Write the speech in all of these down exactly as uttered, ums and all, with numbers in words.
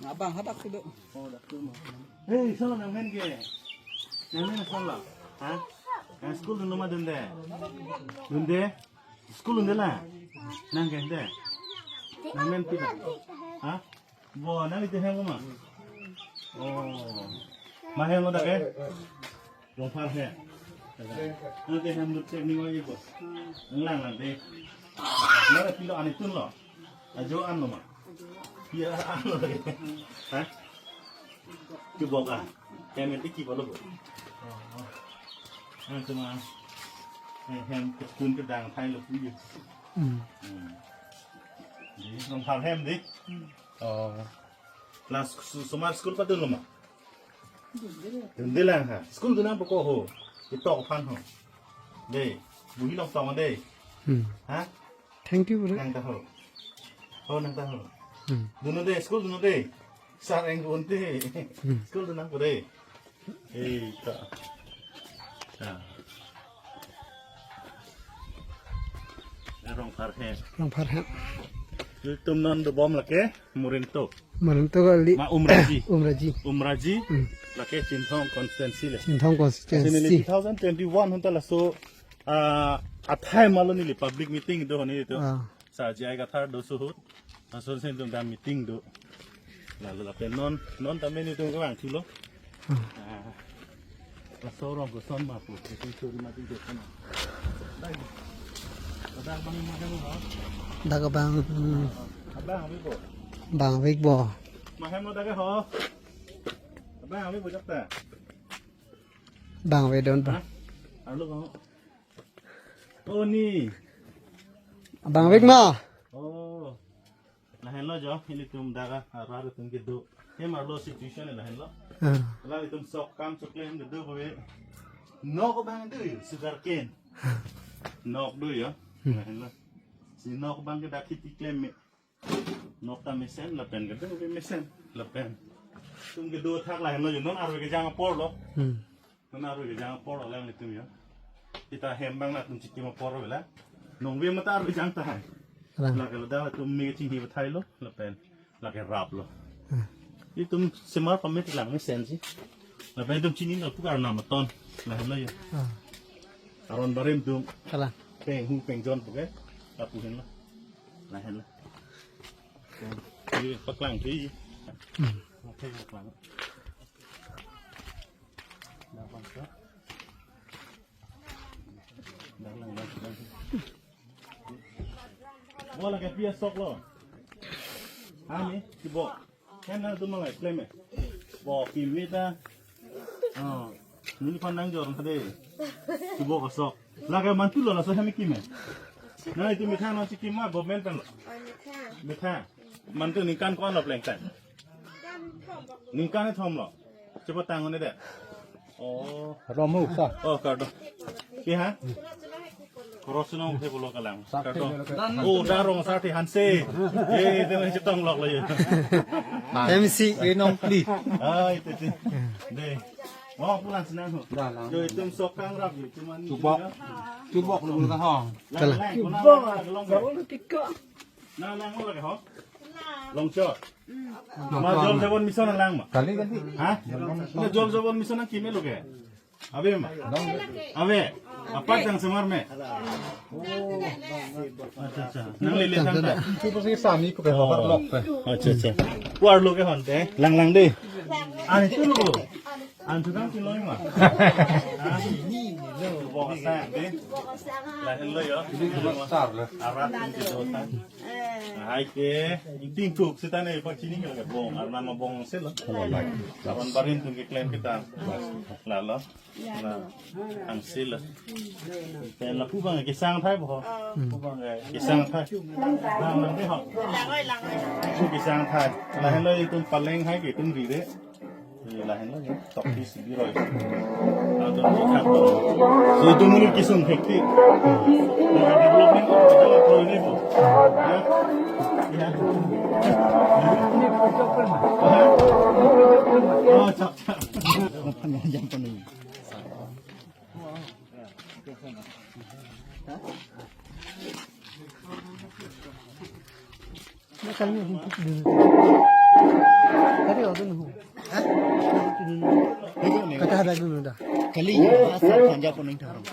Abang hadak tu do. Oh, dak tu mo. Hei, solo nangmen ke. Nangmen solo. Ha? Nang school dunde ma dunde? Dunde? School dunde la? Nang ke dunde? Nangmen pila? Ha? Bo, nang ite hem ma? Oh. Ma hem lo dak ke? Rongphar hem. Nang ite hem lut cek ning oi ko. Nang lang lang de. Nang pilo ani tun lo. Ajo an lo ma. Iya an lo. Ha? Kibok a. Hem iti kibok lo. Oh. Nang cuma. Hem, hem ketun kedang thai lo puyu. Hmm. Hmm. Di Rongphar hem di. Oh. Class su-, sumar school patun lo ma? Dunde lang ha. School dun nangpo ko ho. Itok aphan ho. De. Buhi long tong de. Hmm. Ha? Thank you, bro. Nang ta ho. Ho nang ta ho. Hmm. Dunde, school dunde. Sar eng dunde. Hmm. School dun nangpo de. Eh, ta. Ta. Rongphar hem. Rongphar hem. Ilitum non dobom lake Morinto. Morinto kali. Ma Umraji. Umraji. Umraji. Hmm. Lake Chinthong constituency le. Chinthong constituency. Lasi neli two thousand twenty-one ahut ta laso, ah, athai malo neli public meeting do neli to. Ah. Sa J I Kathar do suhut. Laso si ilitum dam meeting do. Lalu lapen non, non tame nelitum kevang thulo. Hmm. Ah. Laso rong koson ma pu, isi suri mati koson. Dai. Dak bang ma hem ho? Dak bang, hmm. Abang abi bo. Bang abi bo. Ma hem lo dak ho. Abang abi bo jakta. Bang abi don pa. Ha? Arlo ko. Oh, ni. Bang abi ma. Oh. Lahenlo jo, ilitum dak arat atum kedo. Hem arlo situation lahenlo. Ah. Lahenlo itum sok kam sok le hem kedo kove. Nok abang do yo, sugar cane. Nok do yo. Hmm. Lahenlo. Si nok abang ke dak kheti klem me. Nok ta mesen lapen kedo kove mesen lapen. Itum kedo thak lahenlo jo, non arve kejang apor lo. Hmm. Non arve kejang apor lo lang itum yo. Seta hem abang latum chikim apor lo la. Nong ve mata arve kejang tahai. Lang. Lake ladak latum me chinghi bathai lo lapen. Lake rap lo. Hmm. Itum semar pamit lang mesen si. Lapen itum chini lo pu karna maton. Lahenlo yo. Ah. Aron barim atum. Kalang. Peng hu peng jon pu ke. Lapu henlo. Lahenlo. Ini paklang tu. Hmm. Oke, paklang. Bo lake pi asok lo. Ani, si bo. Kan nangtum malai klem e. Bo kim meta. Oh, neli phan nangjor tha de. Si bo asok. Lake mantu lo laso hem kim e. Na itum methang nangchikim ma government pen lo. Methang. Mantu ningkan ko-an lo plengtang. Ningkan kethom lo. Chepatang un-e det. Oh. Rom ho sa. Oh, kardom. Pi ha? Cross nong the pulo kalang. Kardom. Oh, darong Sarthe Hanse. Eh, itu masih chetong lok lo ya. M C. Eh, nong pli. Ah, itu, itu. Deh. Oh, pulang senang ho. Dah, lang. Yo, itum sok kangrap yo, cuman. Chubok. Chubok lo ka ho. Lang, lang, lang, lang. Nang lang mo lake ho? Longchot. Ma Jal Jeevan Mission lang ma? Kali, kali. Ha? Nang Jal Jeevan Mission nangkim lo ke? Ave ma? Ave. Apat jang semar me? Oh. Acha, acha. Nang lele tang ta. Itu pasti sami ko ke ho lok pe. Acha, acha. Kuar lo ke honte. Lang lang de. Ani tu lo. Antu kan kiloi ma. Boksa de. Lahenlo yo. Ini besar lah. Arat kan di dota. Hai ke, iting kuk seta ne pak chini ke bong, arna ma bong selo. Lawan barim atum keklem kita. Lalo. Na, ang selo. Pen lapu abang kesang thai bo. Pu abang kesang thai. Lang lang de ho. Pu kesang thai. Lahenlo itum paleng hai ke itum rire. Lahenlo ya, tok di si biroi. Atum si khat. So itum muni kisung hekti. Development of develop ini bu. Ya. Ya. Oh, chap, chap. Kali, asal khanja kuning tharong.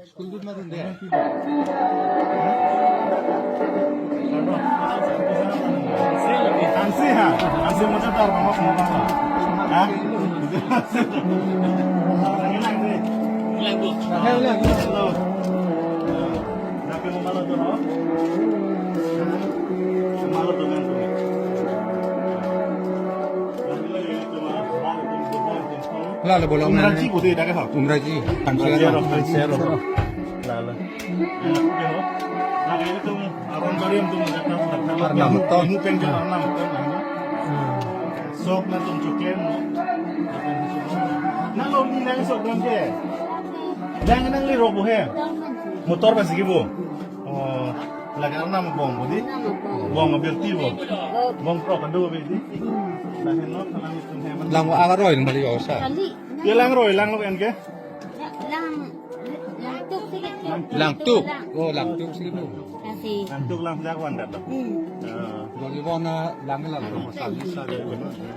School dut ma dun de. Hansi ha, hansi mo tar mo mo. Ha? Hello. Lalo bolong Umrangso na. Bode dak ha. Umrangso. Umrangso, Umrangso. Lalo. Lagi itu Aron Bariam tu. Arnam ton. Mu peng Arnam ton. Sok na tum chuklen mo. Na lo ni lang sok dam ke. Lang nangli rok bo he. Motor ba sigi bo. Oh, lake arnam bong bo di? Bong abirti bo. Bong pro kado bo di? Lahen no, kalang itum heman. Lang agaroi mali osa. Kali. Ya lang roi, lang lo en ke? Lang, lang tuk sigi. Lang tuk. Oh, lang tuk sigi. Kasi. Lang tuk lang jak wan dat. Hmm. Ah. Doli bona lang lang.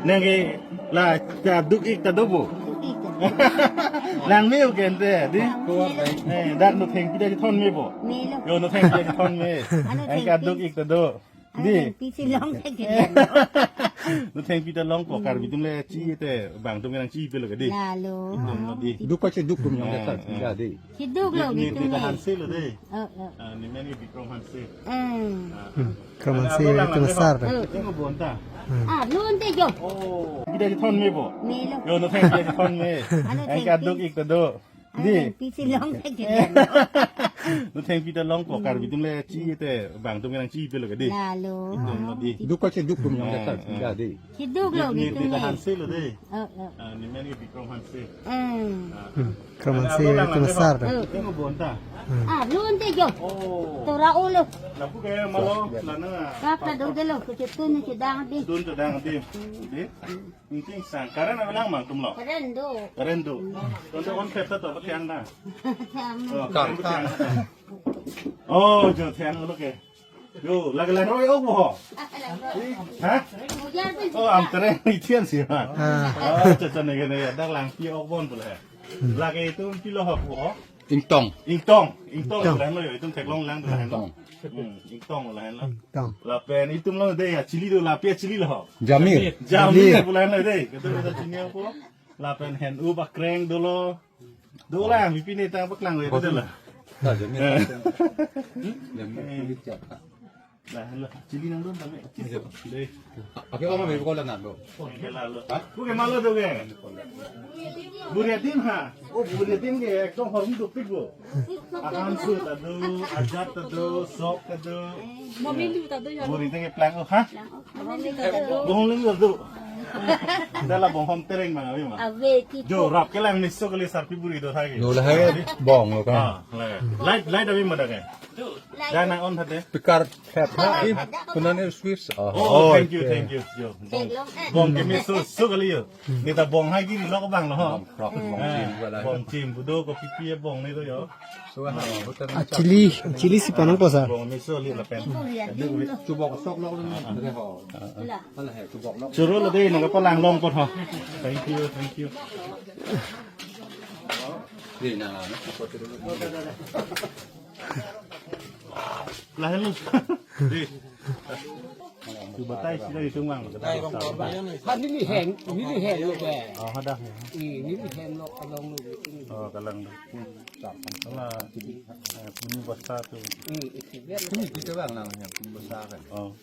Nang ke la ta duk ik ta do bo. Lang me u ken te, di? Ko ai. Eh, dak no thengpi ta thon me bo. Me lo. Yo no thengpi ta thon me. Ano Ang thengpi? Ka duk ik ta do. Ano Di? Thengpi si long ta ke. No thengpi ta long ko Karbi atum le chi te bang atum nang chi pe lo ke di. Lalo. Itum lo di. Duk ko che duk tum yang Eh, ta eh. Di. Cheduk lo Ni, ni itum ta le. Hanse lo de. Oh, oh. Ah, ni men ni Bikrom Hanse. Eh. Ah. Hmm. Kromansi Ada apa itu lang besar. Ada. Ini mau bonta. Hmm. Ah, lun te jo. Oh. Kita di thon me bo. Me lo. Yo no thengpi ta thon me. Ano Ang thengpi? Ka duk ik ta do. Ano Di. Thengpi si long ta ke. No thengpi ta long ko Karbi atum le chi te bang atum nang chi pe lo ke di. Lalo. Itum lo di. Duk ko che duk tum yang Eh, ta eh. Di. Cheduk lo Ni, ni ni itum ta le. Hanse lo de. Oh, oh. Ah, ni men ni Bikrom Hanse. Eh. Ah. Hmm. Kromansi Ada apa lang itu ada besar. Apa? Ini mau bonta. Hmm. Ah, lun te jo. Oh. Tora ulo. Lapu ke malo lana. Kap ta do de lo, kecetun ni cedang di. Tun cedang di. Di. Inting sang. Karen apa lang mang tum lo? Karen do. Karen do. Tonte on peta to apa tiang na? Tiang. Oh, Kang, tiang. Oh, jo tiang lo ke. Yo, lagi lang roi ok bo ho. Ha? Ujar pun Oh, am tere ni tian si ha. Ah. Oh, cha cha ne ne dak lang pi ok bon pula. Lagi itu pilo ho bo ho. Ingtong. Ingtong, ingtong Ingtong. Lang lo yo, itu theklong lang lang. Ingtong. Hmm, ingtong lang lo. Ingtong. Lapen itum lo de ya chili do lapi chili lo ho. Jamir. Jamir Jamir. Pula lo de. Kita kita chini apa? Lapen hen u bakreng dolo. Dolang, mipine ta paklang we, betul lah. Ta, jami Eh. Jami. Nah, lo, chili nang dun, tapi. Iya. Deh. Apa kamu mau buka lah, Nando? Oke, lalu. Hah? Bukan malu tuh, ke? Buriatin, ha? Oh, buriatin ke, ekdom horm dupik, bu. Akan su, tadu, ajat, tadu, sok, tadu. Mobil tu, tadu, ya. Buriatin ke plang, oh, ha? Bohong ling tu. Dala bohong tereng bang, abi ma. Ave, tipo. Jo, rap ke lang ni so kali sarpi buri do thagi. No lah hai bong lo kan. Ah, lah. Light, light abi ma dak ke? Light. Dak nang on thade. Pikar tap ha. Kunan ni switch. Oh, thank you, thank you. Jo. Bong. Bong ke mi so, so kali yo. Ni ta bong hai giri lo bang lo ho. Bong, bong, Eh, bong. Bong chim, budo ko pipi bong ni to yo. Ah, chili, chili si panang posa. Bong miso li lapen. Chubok sok lok lo ni. Churo lo dei, nang kapalang long pot ho. Thank you, thank you. Dei, na, na. Lahen lo. Dei. Chu batai si dari tung bang. Ha, neli heng, neli heng lo ke. Oh, hadak ya. Ih, neli heng lo, along lo. Oh, kalang. Ala, eh, puni basta tu. Hmm, isi. Puni kita bang namanya, puni basta kan. Oh.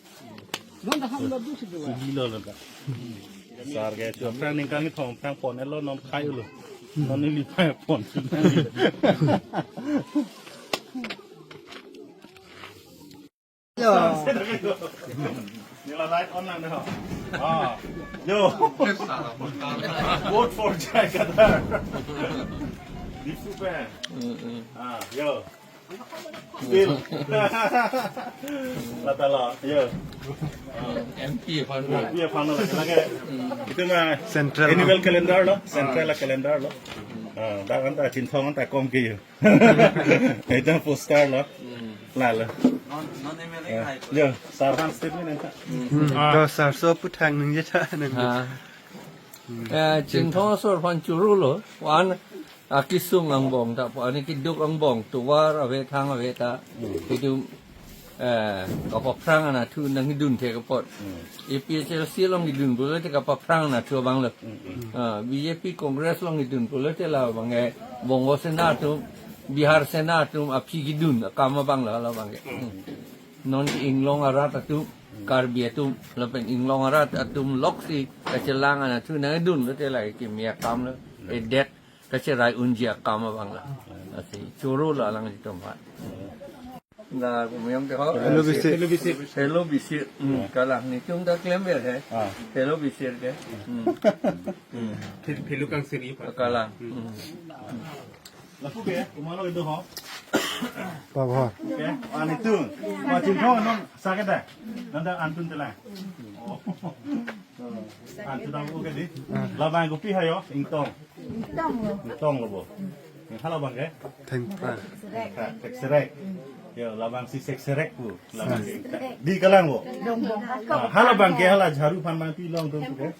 Nonta ham lo dusi dua. Sigi lo lo ka. Sar ke, chu aphrang ningkan ni thom aphrang pon elo non khai lo. Non ni lipai pon. Yo. Nila light on lang deh. Ah. Yo. Vote for Jai Kadar. Diphu pen. Ah, yo. Still. Lata lo, yo. M P aphan. M P aphan lo, lake. Itu ma Central. Annual calendar lo, central calendar lo. Ah, dak anta Chinthong anta kom ke yo. Itu poster lo. Lalo. Non, non M L A Eh, ngai. Yo, sir aphan statement nangtha. Hmm, Ah. To sir so puthang nangji tha nang. Ha. Eh, Chinthong asor aphan choro lo. Wan akesung angbong ta po, ani keduk angbong, tovar ave, thang ave ta. Hmm. Itum, eh, kapaphrang anatthu nangdun thek apot. Hmm. A P H L C along kedun pulote kapaphrang anatthu abang lo. Hmm, hmm. Ah, B J P Congress along kedun pulote labang ke Bongo Sena atum, Bihar Sena atum aphi kedun akam abang lo, labang ke. Hmm. Non ke inglong arat atum, Karbi atum, lapen inglong arat atum loksi kachelang anatthu nangdun lote lake kimi akam lo, edet kacherai unji akam abang lo. Lasi choro lo alanglitum aphan. Na kumuyang ke ho. Hello, Bisir. Hello, Bisir. Hello, Bisir. Hmm, kalang netum ta klemver he. Ah. Hello, Bisir ke. Hmm. Hmm. Phil-, Philu Kangsiri pa. Kalang. Hmm. Lapu ke, kumalo itu ho. Pabhor. Ke, ah, netum. Wah, Chinthong non sakit dah. Nanda antun telang. Oh. Antun tahu ke di. Labang kopi hayo, Ingtong. Ingtong lo. Ingtong lo bo. Halabang ke? Thengpra. Thengpra, Thekserek. Yo, labangsi Sekserek pu. Labang ke. Di kalang bo. Dong, dong. Ah, halabang ke hala jharu aphan mangpi longdun ke.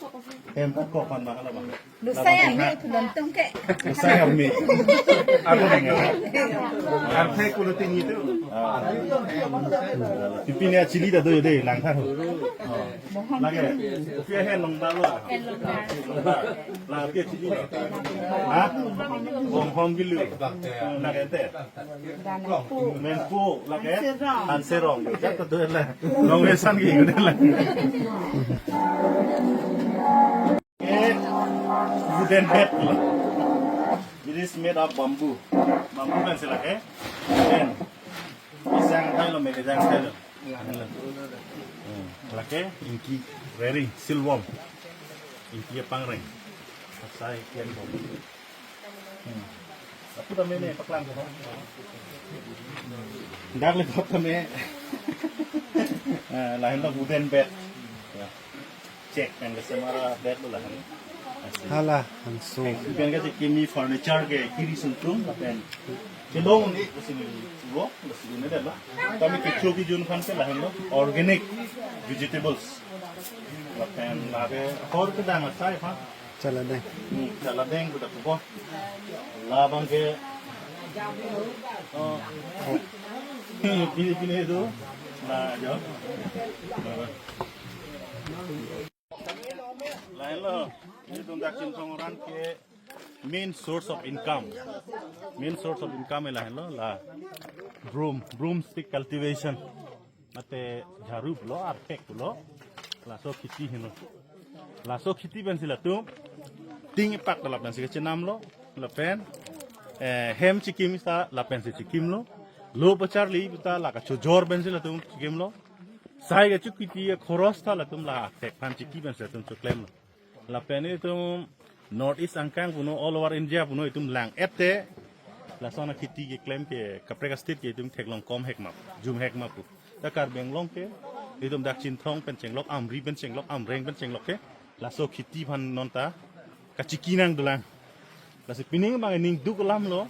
Hem kok aphan ma halabang ke. Lusai army pu longdun ke. Lusai army. Ako nang. Arthe kulo tinggi tu. Ah. Pipi ni chili ta do de langkha ho. Lake, kopi ahem longdalo. Lake chili. Ha? Bonghom gilu. Lake te. Menpo, lake. Hanserong. Jak ta do la. Long resan ki la. Eh, wooden bed. It is made of bamboo. Bamboo kan sila ke. Then, pisang tayo lo, mekejang tayo lo. Hmm. Lake, ingki railing, silbom. Ingki pangreng. Asai kian bom. Hmm. Lapu tame ne paklang ko. Dak le kop tame. Ah, lahin lo wooden bed. Ya. Check kan ke semara bed lo lahin. Hala, hangso. Pen ke kimi furniture ke kiri sungtung, pen kelong ni ke sini lo, ke sini ne dah lah. Kami kecho kejun aphan ke lahin lo organic vegetables. Lapen lake hor kedang asai aphan. Chaladeng. Hmm, chaladeng budak kubo. Labang ke. Oh. Pini pini itu. Nah, jo. Lahin lo, netum dak Chinthong arat ke main source of income. Main source of income lahin lo, la broom, broomstick cultivation. Mate jharu lo, arphek lo, laso kheti henlo. Laso kheti pensi latum, ting ipak ta lapensi kachenam lo, lapen, eh, hem chikim ta lapensi chikim lo, lo pacharli ta la kachojor pensi latum chikim lo. Sai kachokiti akhoros ta latum la thek aphan chiki pensi latum choklem lo. Lapen itum North East angkang puno all over India puno itum lang-et te. Lason akheti keklem ke kaprek a-state ke itum theklong kom hek ma pu, jum hek ma pu. Ta Karbi Anglong ke itum dak Chinthong pen chenglok, Amri pen chenglok, Amreng pen chenglok ke laso kheti aphan non ta kachiki nangdolang. Lasi pining abang ning duk alam lo.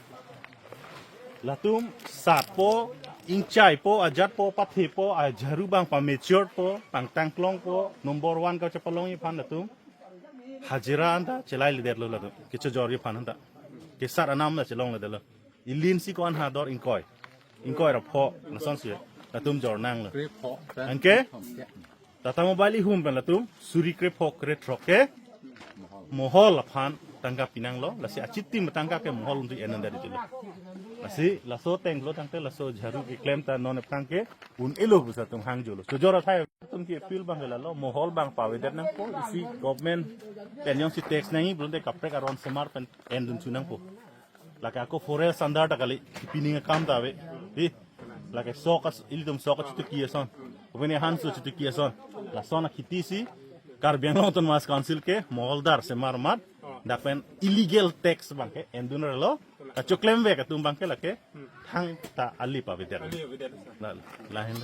Latum satpo, ingchaipo, ajatpo, pathepo, ajharu abang pamaturedpo, pangtangklongpo, number one kachepalongji aphan latum hajira anta chelailedetlo latum. Kechojorji aphan anta. Kesat anam ta chelongledetlo. Ilinsi ko-an ha dor ingkoi. Ingkoi ra pho, lasonsi latum jor nanglo. Krepho, Anke? Tata Mobile ihum pen latum suri krepho krethrok ke mohol aphan tangka pinanglo, lasi achitim tangka ke mohol untuk enanda di jelo. Lasi laso tenglo tangte laso jharu keklem ta non aphrang ke un-elo pusi latum hangjolo. Chojor athai atum ke appeal abang ke lalo, mohol abang pavedet nangpo, isi government pen jongsi tax nangji pulote kaprek aron semar pen endun chu nangpo. Lake ako forest under ta kali, pining akam ta ave. Di, lake sok as-, ilitum sok achutuki ason. Kopine hanso achutuki ason. Lason akheti si, Karbi Anglong Autonomous Council ke, moholdar semar mat, dak pen illegal tax abang ke, endun relo, kachoklem vek atum abang ke lake, thangta ali pavedet. La, lahin.